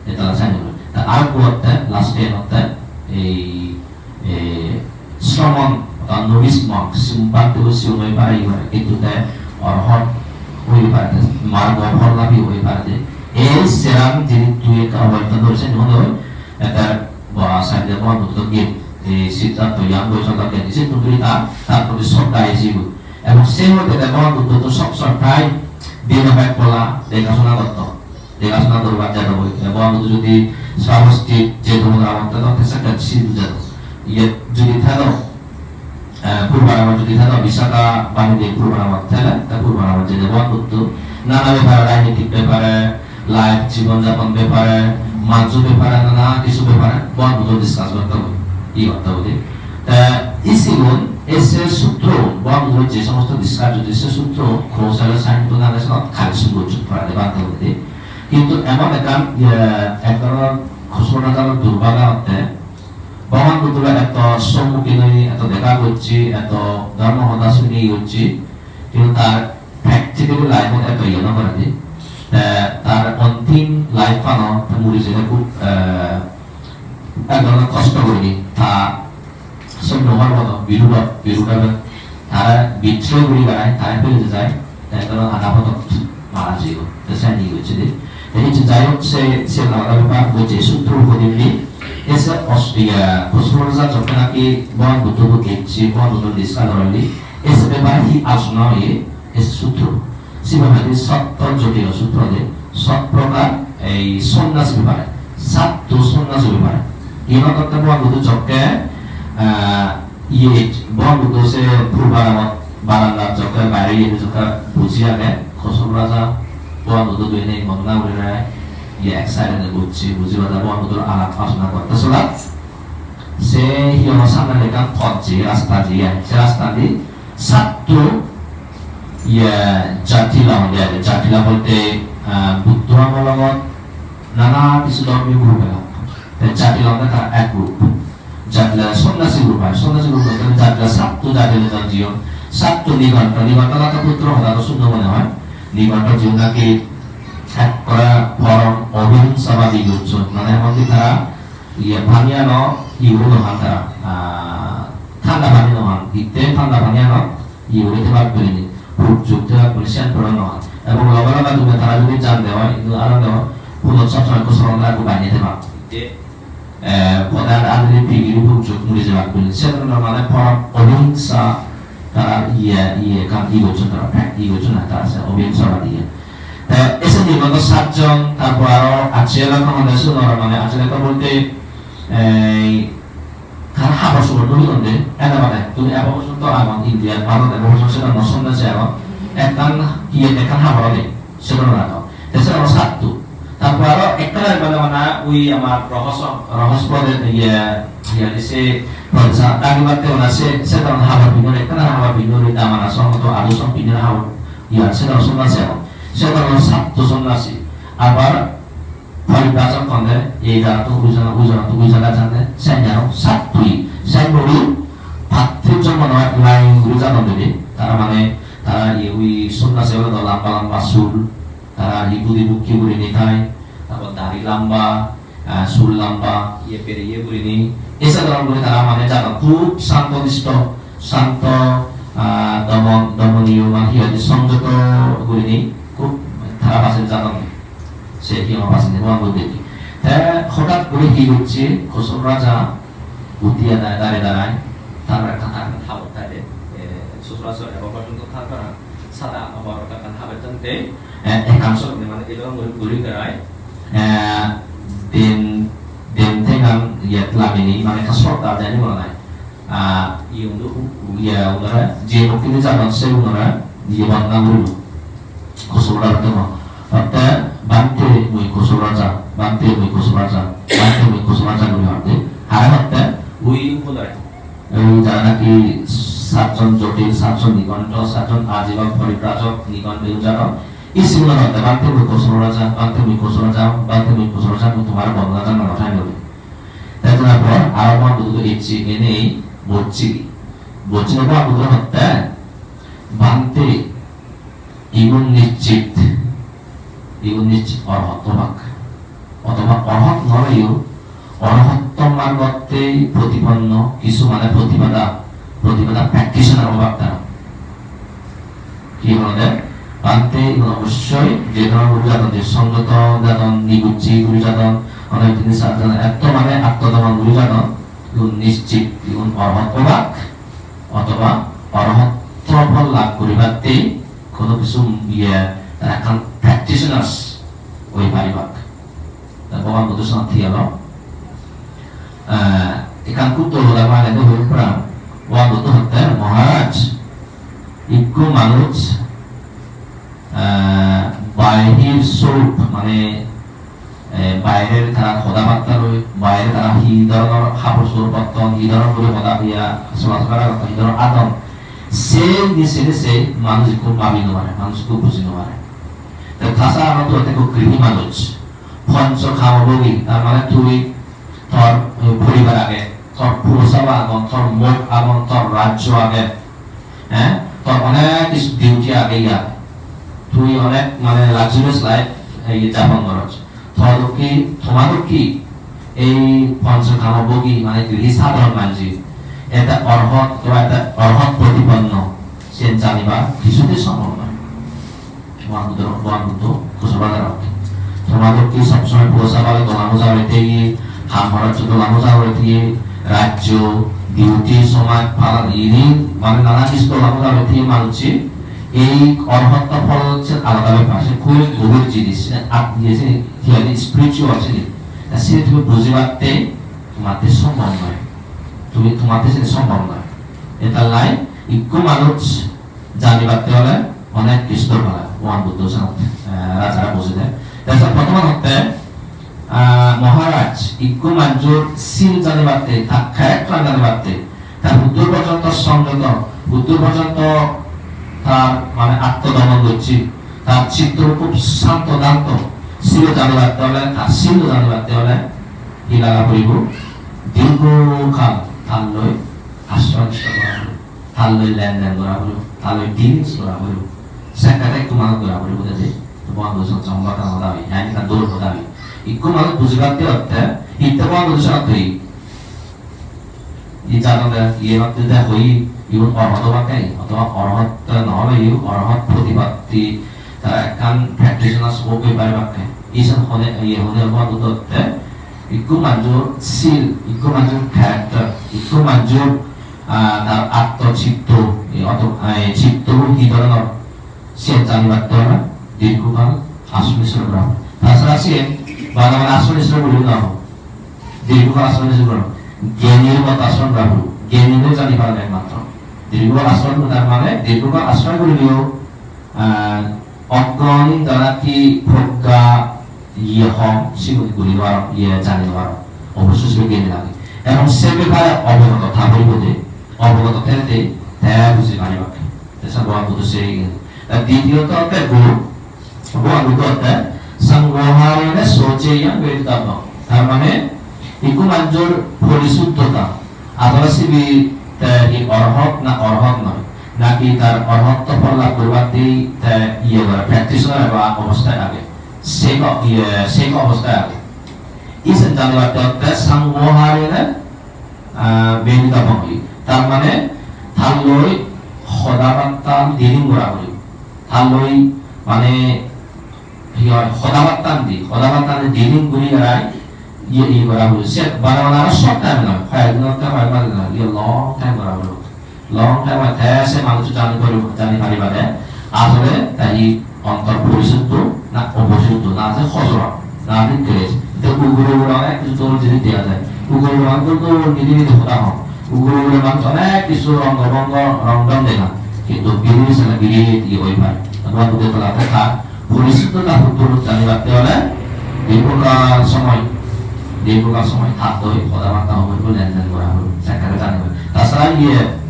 Etala sani guri. Ta ar ekko hotte, last-e hotte, ei, eh, sramon, ta novice monk, sim-, bhante bo sigon oi pare, oi pare, kintu te orhot oi pare, te margo phol labi oi pare de. Ei seran jini tui ekka obohelito gori sani hone oi, ekka ba side-e Bhogoban Buddho gyan, ei Siddhartho young boy soda gyan, sittun tui ta, tar proti sroddha esi goi. Ebong se hoite te Bhogoban Buddho to sob sob prai dino bek bola dega sona gotto. Dega sona guribar jadon. Te Bhogoban Buddho jodi Sravasti jedo mone agon, te do te sekke sidu jadon. Iye jodi thedo, eh, Purbaramot jodi thedo, Visakha Banide Purbaramot thele, te Purbaramot jede Bhogoban Buddho nana bepare, rajnitik bepare, life, jibon japon bepare, manjo bepare, nana kisu bepare Bhogoban Buddho discuss gotto goi, iye gotto goi. Te isigun, ei se sutro, Bhogoban Buddho je somosto discuss gocche se sutro, Kosala Sahitto name senot collection gocchon, porade bhante guri de. Kintu emon ekkan, iye, ek dhoronor Kosropo rajar durbhagyo hotte, Bhogoban Buddho eto sommukhin oye, eto dega gocche, eto dhormo hoda suni gocche, kintu tar practical life-ot eto iye no gore de. Te tar ontim life-ano te muri jede hub, eh, ek dhoronor kosto gurinei ta Somyo Parboto, Birudot, Birudot tare betray guri berai, tare pele jai, te ek dhoronor adha podot mara jeyegoi, te sani gocche de. Te hicche jai hok, se, se nalada bepar bo je sutro hodimni, ese os-, iya, Kosropo raja jokke naki Bhogoban Buddho bo ecche, Bhogoban Buddho discuss gorelli, ese bepare hi alochona oye, ese sutro. Sibe hoide sotto jotiro sutro de, sot prokar ei sonnasi bepare, satto sonnasi bepare. Iyenot hotte Bhogoban Buddho jokke, ah, iye, Bhogoban Buddho se purbaramot barandar jokke baire iye jokke boji age, Kosropo raja Bhogoban Buddho duine bondona guri rai, iye ek side-ot boji, boji bade Bhogoban Buddhor alap alochona gotte solat. Se hi hono samne ekkan pot je, rasta je, ai. Se rasta di satto, iye, jatila honde, ai. Jatila bolte, ah, Buddho amologot nana kisu dhormiyo group elo. Te jatila honde tara ek group. Jatila sonnasi group ai. Sonnasi group bolte jatila satto jatila jon jiyon. Satto nigonto, nigonto lata putro hoda to sunno mone hoy. Nigonto jiyon naki ekkore porom ohingsabadi gocchon. Mane emon ki tara iye, paniyano iye guri no han tara, ah, thanda pani no han, hitte thanda paniyano iye guri thebak gurinei, puk juk thebak gurinei, sen puro no han. Ebong loge loge tumi tara jodi jan de oi, hintu aro de oi, phunot sob somoi ekko soron raggo banney thebak. Hitte, eh, pode ade ade pigiri puk juk muri jebak gurinei. Sen mane porom ohingsa tara iye, iye ekkan iye gocchon tara, pek iye gocchon ai tara se ohingsa badi iye. Te ese nigonto satjon, tarpor aro acche elakka honde sigun aro mane acche elakka bolte, ei, tara habor subor no honde, ene bade tumi ebo porjonto agon India, Bharot ebo porjonto sedokkor sonnasi agon, ekkan iye ekkan habor ode, sedokkor agon. Te se aro satto. Tarpor aro ekkan aro mane mane ui amar rohos, rohos pode iye, iye se pode sa dagi batte mane se, se dokkor habor pinnon, ekkan habor pinnon, ui damana song to adu song pinnon habor. Iyan se dhoron sonnasi agon. Se dhoron satto sonnasi. Abar poribrajok honde, ei jagattun ui jaga, ui jagattun ui jaga jande, sen aro sattoi. Sen guri pattrijjo mone hoi line guri jadon dede. Tara mane, tara iye ui sonnasi olode lamba lamba sul. Tara hi budi bukki gurinei thai. Tarpor dari lamba, ah, sul lamba, iye bereye gurinei, ei sadharon guri tara mane jadon, hub santo disto, santo, ah, domon, domoniyo, mane hi hoide, songjoto gurinei, hub tara bajen jadon. Se hi hom bajen, Bhogoban Buddho. Te hotat guri hi gocche, Kosol raja utti darai darai, tar ekkan habor thai de, eh, sochorachor ebo porjonto tar para sada oborot ekkan habetton te, eh, ekkan sorone mane edok guri, guri berai, eh, den, den tengan iyot lamini mane ekka sroddha jani mone nai. Ah, iye undo, u-, u-, iye unore je mokkini jadon se unore iye bondona guribo. Kosol raja te mo. Hotte, "Bhante, mui Kosol raja, Bhante, mui Kosol raja, Bhante, mui Kosol raja," guri hotte. Hare hotte, ui unore. Ei jara naki satjon jotil, satjon nigonto, satjon ajibak poribrajok, nigonto jadon. Ei sigun hotte, "Bhante, mui Kosol raja, Bhante, mui Kosol raja, Bhante, mui Kosol raja, mui tomare bondona janang," thai guri. Te tar por aro Bhogoban Buddho ecche enei bocche. Bocche Bhogoban Buddho hotte, "Bhante, igun nischit, igun nischit orhot obak. Otoba orhot no oleyo, orhotto margotte protiponno, kisu mane protipada, protipada practitioner obak tara." Hi honde? "Bhante, igun obossoi je dhoron guri jadon, je songjoto jadon, nibujji guri jadon, onek jinis ar jadon, etto mane atto domon guri jadon, igun nischit, igun orhot obak, otoba orhotto phol lab guribatte hono kisu iye, tara ekkan practitioners oi paribak." Te Bhogoban Buddho sanot hi olo? Eh, ekkan hub dol hoda mane do hoi pora. Bhogoban Buddho hotte, "Maharaj, ikko manuj, eh, baihir sorup, mane, eh, baire tara hoda batta loi, baire tara hi dhoronor habor sorup gotton, hi dhoron guri hoda hoya, sola sola gotton, hi dhoron adon, se ni sene se manuj ikko mabi no pare, manuj ikko buji no pare." Te tasa aro tui ekko grihi manuj, poncho kamo bhogi, tar mane tui tor, eh, poribar age, tor purosaba agon, tor mok agon, tor rajyo age, eh, tor onek kisu duty age iyot. Tui onek mane luxurious life, eh, japon goroj. Tor dokke, toma dokke ei poncho kamo bhogi mane grihi sadharon manje, ete orhot, to ete orhot protiponno, sen janibar kisute sombhob noi. Bhogoban Buddho, Bhogoban Buddho Kosol raja hotte. Toma dokke sob somoi purosaba loi dola moja guri thiye, ham horoj dola moja guri thiye, rajyo, duty, somaj, palan, ini, mane nana kisu dola moja guri thiye manucche, ei orhotto phol se alada bepar, se hub gobir jinis, se at diye se, hi hoide, spiritual jinis. Ta se tumi bujibatte tomatte sombhob noi. Tumi, tomatte seni sombhob noi. Etallai ikko manuj janibatte ole onek kisu dorkar oi, Bhogoban Buddho sanot, eh, rajare bujei de. Te se prothom hotte, ah, "Maharaj, Ikko manjor sil janibatte, ta character janibatte, ta huddur porjonto songjoto, huddur porjonto tar mane attodomon gocche, tar chitto hub santo danto, silo janibatte ole, tar silo janibatte ole hi laga poribo? Dirghokal tar loi ashroy mishron gora poribo, tar loi lenden gora poribo, tar loi dealings gora poribo. Sekkene ekko manuj gora poribo de, to bondhu sojjon hoda hoda oi, iyan ekkan dol hoda oi. Ikko manuj bujibatte otte, hitte bondhu sojjon oi. I jadonde, iye batte de hoi, igun orhot obakke, otoba orhot no ole igun orhot protipatti, tara ekkan practitioner sobo oi paribakke. Isan hone, iye hone obo dudotte, ikko manjor sil, ikko manjor character, ikko manjor, ah, tar atto chitto, ei oto-, ei chitto hi dhoronor, siyen janibatte ole dirghokal ashroy mishron gora pore. Tasara siyen bana bana ashroy mishron guri no obo. Dirghokal ashroy mishron gora pore. Gyanir moto ashroy gora pore. Gyanire jani pare ekmatro. Dirghokal ashroy gora, tar mane dirghokal ashroy gurileyo, ah, oggyani jara hi progga iye hom, sigun guri no paro, iye jani no paro. Obossoi sibe gyani lage. Ebong se bepare obogoto tha poribo de, obogoto thele te, te buji paribakke. Te sa Bhogoban Buddho se iye. Ar ditiyoto otte gu, Bhogoban Buddho otte, "Sangoharena socheyyam veditabbam." Tar mane, ikko manjor porisuddhota, asole sibe te hi orhot na orhot noi, naki tar orhotto phol lab guribatte te iye gore, practice gore ba obosthai age, seko, iye, seko obosthai age. Iyen janibatte otte sangoharena, ah, veditabbam. Tar mane tar loi hoda batta dealing gora poribo. Tar loi mane hi hoi, hoda batta di, hoda batta di dealing guri garai iye, iye gora poribo. Se bana bana aro short time noi, hoyek din otte hoyek maj noi, iye long time gora poribo. Long time oi te se manuj jani paribo, jani pariba de. Asole te hi ontor porisuddho na oporisuddho, na ase hojora, na ase kles. Te ugure ugure onek hissu dol jinis dega jai. Ugure ugure manuj dol dol niji niji hoda hon. Ugure ugure manuj onek hissu rong bongo, rong dong dega. Hintu bidire sele biret iye oi pare. Bhogoban Buddho tolate tar porisuddhota huddur janibatte ole dirghokal somoy, dirghokal somoy tattoi hoda batta hoi poribo, lenden gora poribo, sekkene janibatte. Tasara iye,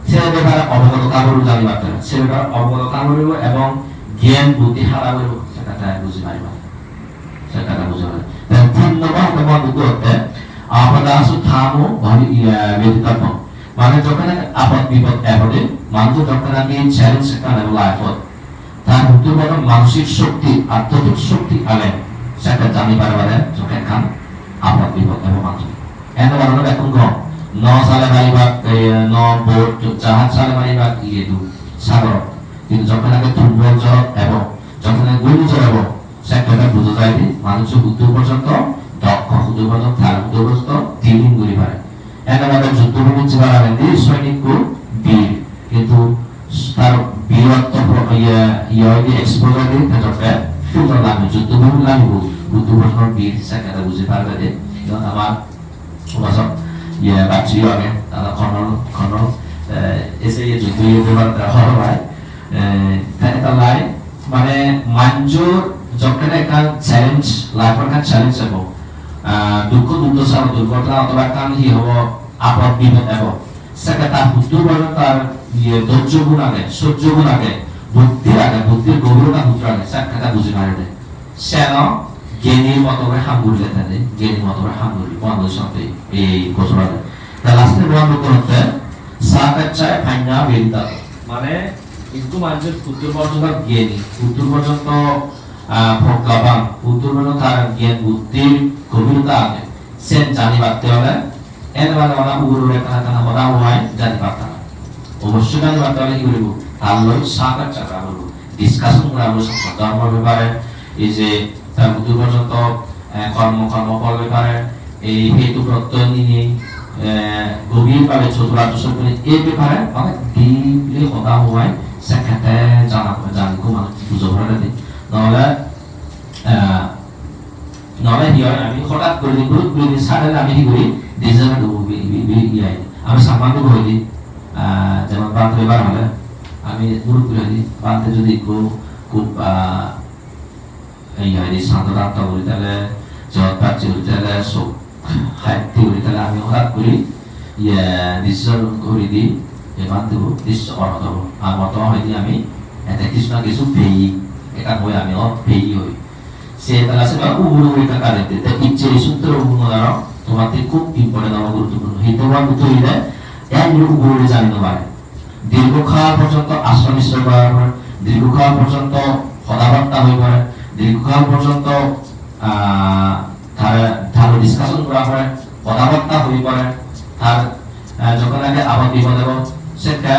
se bepare obogoto tha poribo janibatte, se bepare obogoto tha poribo ebong gyan buddhi hara poribo, sekkene buji paribo, sekkene buji paribo. Te tin nombor hotte Bhogoban Buddho hotte, "Apadasu thamho bhavi-, iye, veditabbam." Mane jokkene apod bipod ebode, manuj jokkene nahi challenge ekkan ebo life-ot, tar huddur moto manosik shokti, adhyattmik shokti age, sekke jani pare pare jokke ekkan apod bipod ebo manuj. Ene manuj bekkun gom, no sale paribak, eh, no boat, jahaj sale paribak, iye du, sagorot. Hintu jokke naki tumbol jorot ebo, jokke naki ghurnijor ebo, sekke buja jai de, manuj huddur porjonto dokkho, huddur porjonto thale, huddur porjonto dealing guri pare. Ene bade juddho bhumit jebar agendi soinikko bir, hintu tar birotto pro-, iye, iye oide exposure di, te jokke field-ot lami, juddho bhumit lamibo, huddur porjonto bir, sekke buji paribak de. Iyen amar ubasok, iye, bacchiyo age, tara Colonel, Colonel, eh, ese iye juddho iye dibar tara horo bai. Eh, te etollai, mane, manjor jokkene ekkan challenge, life-or ekkan challenge ebo, ah, dukko durdosa, durghotona otoba ekkan hi hobo, apod bipod ebo, sekke ta huddur bojor tar iye dojjo gun age, sojjo gun age, buddhi age, buddhir gobirota huddur age, sekke ta buji pare de. Seno gyani moto guri ham gurile tade, gyani moto guri ham guri, Bhogoban Buddho sotte ei gosora de. Ta last-e Bhogoban Buddho hotte, "Sākacchāya paññā veditabbam." Mane, ikko manjor huddur porjonto gyani, huddur porjonto, ah, proggaban, huddur porjonto tar gyan buddhir gobirota age, sen janibatte ole, ene bana bana ugure ugure ekkana ekkana hoda hoi jani pattana. Obossoi jani pattana hi guribo? Tar loi sakaccha gora poribo, discussion gora poribo, sotto dhormo bepare, ei je tar huddur porjonto, eh, kormo, kormo phol bepare, ei hetu prottoy nini, eh, gobir bhabe choturatto sotto ei bepare onek deeply hoda hoi, sekkene jana, jani ekko manuj bujo pore de. Nohole, eh, Nole hi oi, ami hotat guri, hurut guri sudden ami hi guri, decision-ot ubi, ubi, ubi, iye, ami Changma-ttun hoide, ah, jemon Bhante ebar hole, ami hurut guri hoide, Bhante jodi ekku hub, ah, iye hoide, santo danto guri, tale Jot pacche guri tele sok hai di guri tele ami hodat guri iye decision guri di, eban dibo dis orot obo. Amar to hoide ami ete kichu na kichu peyi, ekkan hoi ami ot peyi hoi. Se tara se ba ugure ugure ekka kare de, te icche sutro gun aro tomar te khub important obo, guruttopurno. Hitte Bhogoban Buddho hoide ek guri ugure ugure jani no pare. দীর্ঘকাল পর্যন্ত আশ্রম আশ্রয় করার পরে, দীর্ঘকাল পর্যন্ত কথাবার্তা হয়ে পড়ে, দীর্ঘকাল পর্যন্ত, আহ, তার, তার ডিসকাশন করা পড়ে, কথাবার্তা হয়ে পড়ে, তার, আহ, যখন আগে আবার বিপদ এবং সেটা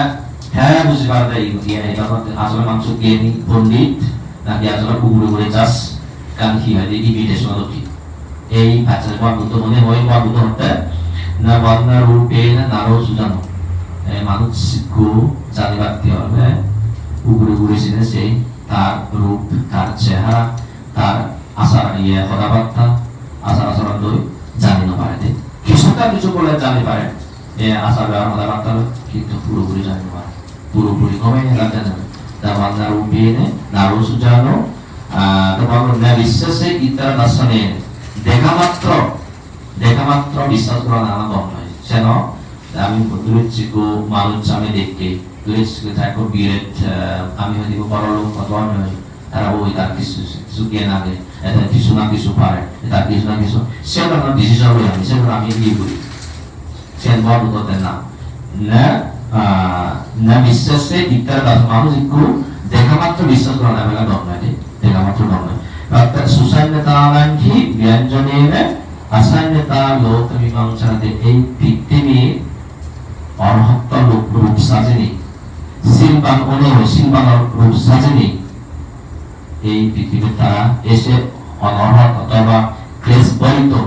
হ্যাঁ বুঝি পারে, এই, এই, এই ব্যাপারটা আসলে মানুষ জ্ঞানী, পণ্ডিত, নাকি আসলে উগুরে উগুরে চাষ, কারণ কি হয় যে ইমিটেশন আর কি। Ei pacche Bhogoban Buddho mone hoi, Bhogoban Buddho hotte, "Na bandha rupena naro sujano." E manuj ikko janibatte ole ugure ugure sine sei tar rup, tar chehara, tar achar, iye, hodabatta, achar achoron doi jani no pare de. Kisuta kisu bole jani pare, e achar bebohar, hodabatta loi, kintu puropuri jani no pare. Puropuri gome ela jane na. Na bandha rupena naro sujano, ah, tomar na bissese ittara dassane. Dekha matro, dekha matro biswas gorana ama gom noi. Seno, ami duri chikko manuj ami dekke, duri chikko thakko biret, ah, ami hoide boro lok oto noi. Tara oi tar kisu, kisu gyan age, eta kisu na kisu pare, eta kisu na kisu. Se dhoronor decision loi ami, se dhoronor ami iye guri. Siyan Bhogoban Buddho hotte na. Na, ah, na bissese ittara das, manuj ikko dekha matro biswas gora na bela dor noi de, dekha matro dor noi. Orthat susannyatanang hi byanjanena asannyato lokamimamsati, ei pittimi orhotto rup, rup sajini, silban onei silbanor rup sajini, ei pittibit tara ese onorhot othoba klesh borito,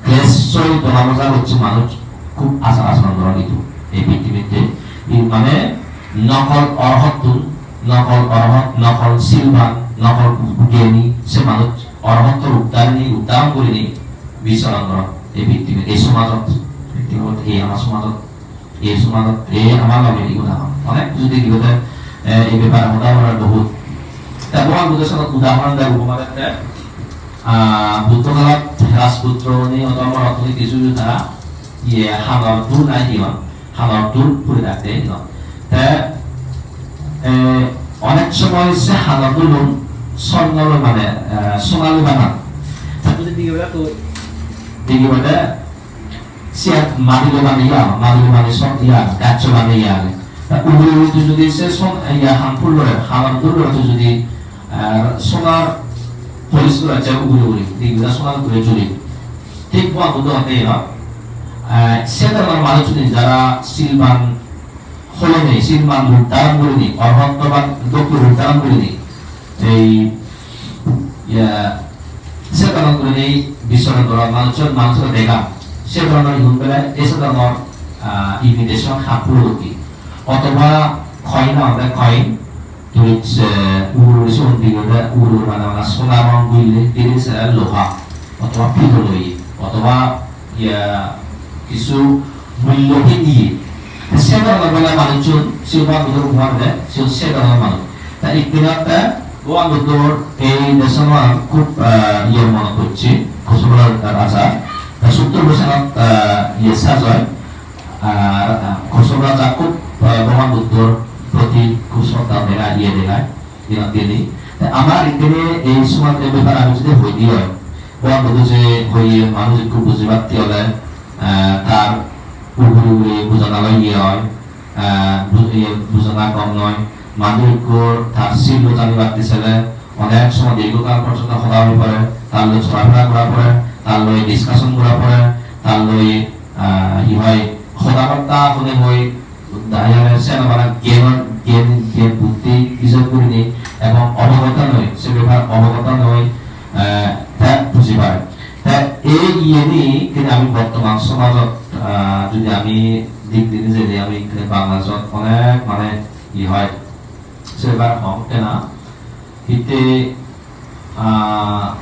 klesh sohito lamoja gocche manuj khub achar achoron goron idu ei pittibitte. I mane nokol orhottun, nokol orhot, nokol silban, nokol gyani, se manuj orhotto rup dharini, rup dharon gurinei bichoron goron ei pittibit, ei somajot, pittibit ei ama somajot. Ei somajot, ei amar loge igun agon. Onek kichu degi gode, eh, ei bepare hoda hobar bohut. Ta Bhogoban Buddho siyot udahoron der, upoma der te, ah, Buddho kalot rajputro ni oto morot ni kichu kichu tara, iye, hanor dul nai hi hon, hanor dul puri rakte no. Te, eh, onek somoy se hanor dulun sorno loi mane, eh, sona loi banan. Ta tui degi gode, tui degi gode, Siyan madi loi baneye agon, madi loi baneye son, iya, gaccho baneye age. Ta ugure ugure tui jodi se son, iya, han phullore, han phullore tui jodi, ah, sonar polish gora jai ugure ugure, dibbe sonar ugure juri. Thik Bhogoban Buddho hotte eno, ah, se dhoronor manuchchune jara silban holonei, silban rup dharon gurinei, orhottoban dokke rup dharon gurinei, ei, iya, se dhoron gurinei bichoron goron, manuchchun, manuchchore degan. Se dhoronor igun bele, ei se dhoronor, ah, imitation, han phullo dokke. Othoba coin agede, coin, tui se ugure ugure sigun degede, ugure ugure bana bana sona rong gurile, dile se loha, othoba pitol oye, othoba iya, kichu mullohin iye. Te se dhoronor bele manuchchun, se Bhogoban Buddhor upoma de, se, se dhoronor manuj. Ta ikkine te Bhogoban Buddhor ei desonan khub, ah, iye mone hocche, Kosamala raja. Ta sutro bochonot, ah, iye saj oi, ah, ah, Kosamala raja khub, ah, Bhogoban Buddhor proti khub shraddha dega, iye dega. Dinot dini. Te amar ikkine ei somajje bepare ami jodi hoi di oi, Bhogoban Buddho je hoye manuj ekku bujibatte ole, eh, tar ugure ugure bujana loi iye oi, eh, bu-, iye bujana gom noi. Manuj ekku tar sil loi janibatte sele onek somoy dirghokal porjonto hoda hoi pore, tar loi chorafera gora pore, tar loi discussion gora pore, tar loi, eh, hi hoi, hoda batta hone hoi, Dayane seno bana gyan, gyan, gyan buddhi ijeb gurinei ebong obogoto noi, se bepar obogoto noi, eh, te buji pare. Te ei iyeni kene ami bortoman somajot, ah, jodi ami dik dine jodi ami kene Bangladeshot onek mane iye hoi, se bepar hong kena. Hitte, ah,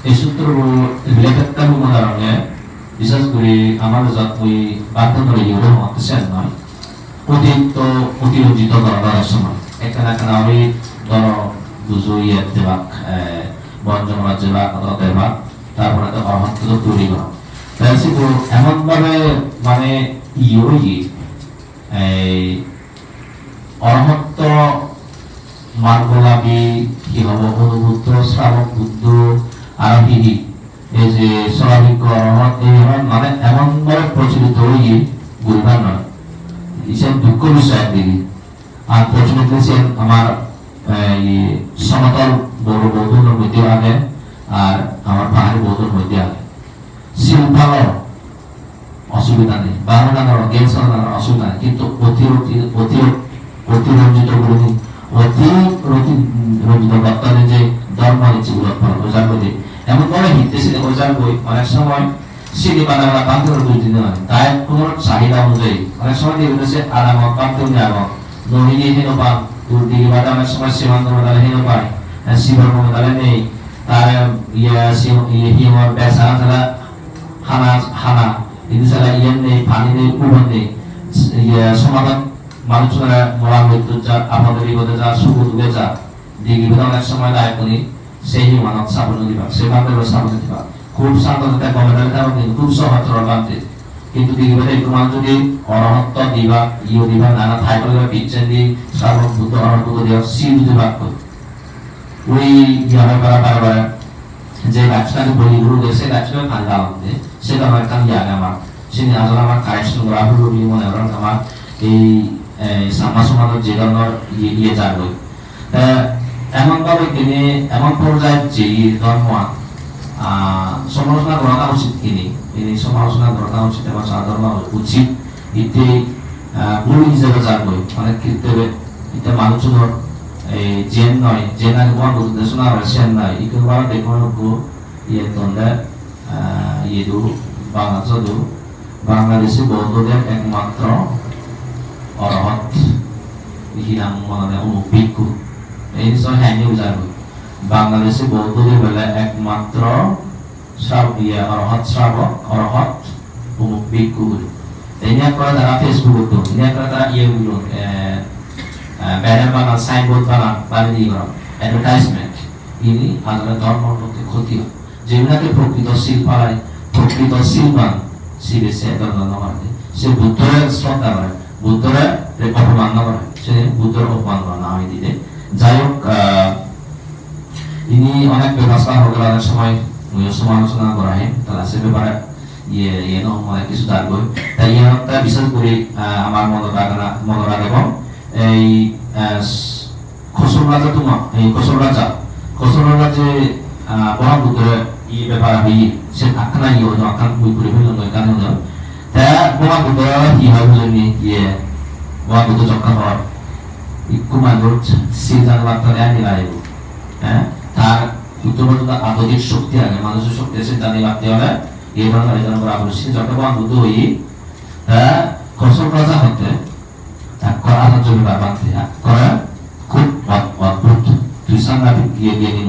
ei sutrobo related ta mui mone gorongge, bishes guri amar jot mui bhante guri iyot hongotte sen noi. Otit to otiranjito dorobar somoy. Ekkana ekkana guri doro bujo iyot debak, eh, bon jongot jebak, oto debak. Tarpore to Arahatto to turi gora. Te sidu emon bhabe mane iye oye, ei Arahatto margolabi, hi hobo, Onubuddo, Srabok Buddho, aro hi hi, ei je Sorabikko Arahat, ei Arahat mane emon bhabe procholito oye guribar noi. Isen dukko bisoy ekdigi. Unfortunately, siyen amar, eh, iye, somotol Boro Bouddhor moddhe age, ar amar pahari Bouddhor moddhe age. Sil palor osubidha nei, bhabona goror, gyan sadhonar osubidha nei, kintu oti, oti, oti, otironjito gurinei, otironjito bhattane je dhormo nicche ulot palot oi jagoi de. Emon bhabe hitte sini oi jagoi, onek somoy sini bana bana bhante guri dine noi. Dayokkunor chahida onujayi. Onek somoy degede se adamot bhante guri agon. No heye heno pan, dur digi bade onek somoy siman gome dale heno pai. Eh, siman gome dale nei. Tare, iye, si-, iye, hi hor, besara tara hana, hana. Indi sara iyen nei, pani nei, ubon nei. Iye, somadan manuchunore mora mrittu ja, apode bipode ja, sugo duge ja. Digi bade onek somoy dayokkune se hi manot sabun no dibak, se bhante guri sabun no dibak. Khub santo te gome dale thago, kintu khub sohoj sorol bhante. Kintu digi bade ekku manuj jodi Arahatto dibak, iyo dibak, nana title dibak, picchendi Srabok Buddho, Arahat Buddho dibak, sil dibak koi. Ui iya hoi bara bara bara. Je gachchani boli guru de, se gachchani pani dalon de, se dhoronor ekkan iya age amar. Sini ajol amar correction gora hulo bili mone gorong amar ei, eh, Changma somajot je dhoronor iye, iye jagoi. Te emon bhabe tini emon porjayot jeye dhormoan, ah, somalochona gorana uchit tini, tini somalochona gorana uchit, emon sara dhormo uchit, itte, ah, bhul hijebe jagoi, onek hittebe itte manuchunor, eh, jiyen noi, jiyen age Bhogoban Buddho desona ore siyen noi, ikko bana dekho ikko iye donde, ah, iye do, Bangladesh do, Bangladeshi Bouddhoder ekmatro Arahat, hi nang monane, Omuk Bhikkhu. Ei so henge bujar goi. Bangladeshi Bouddhoder bele ekmatro Sra-, iye, Arahat Srabok, Arahat Omuk Bhikkhu guri. Te ini ekkore tara Facebook-ot don, ini ekkore tara iye guri don, eh, eh, banner banan, signboard banan, bani di goron, advertisement. Ini asole dhormor moddhe khoti oi. Jemnaki prokrito sil palai, prokrito silban sibe se dor no gore. Se Buddhore sroddha gore, Buddhore re opoman no gore. Se Buddhore opoman gora na oi dide. Jai hok, ah, ini onek bebasta hogel onek somoy muiyo somalochona gora he, tara se bepare iye, iye no mane kichu jar goi. Ta iye onek ta bishesh guri, ah, amar monot ragana, monot ragebong. Ei, ah, Kosol raja tuma, ei Kosol raja, Kosol raja je, ah, Bhogoban Buddhore iye bepar hoye, se ekkana iye hono, ekkan mui puri pellong, ekkan hono. Te Bhogoban Buddho hi hoi hijeni, iye, Bhogoban Buddho jokke hor, ikku manuj sil janibatte ole ani laibo. Eh, tar Buddho Buddho adhodik shokti age, manujo shokti sil janibatte ole, iye dhoronor, iye dhoronor gora puribo. Se jokke Bhogoban Buddho hoye, te Kosol raja hotte, ekkore Acharya Bibhag bhante, ekkore khub od-, odbhut, tui sangadik iye geni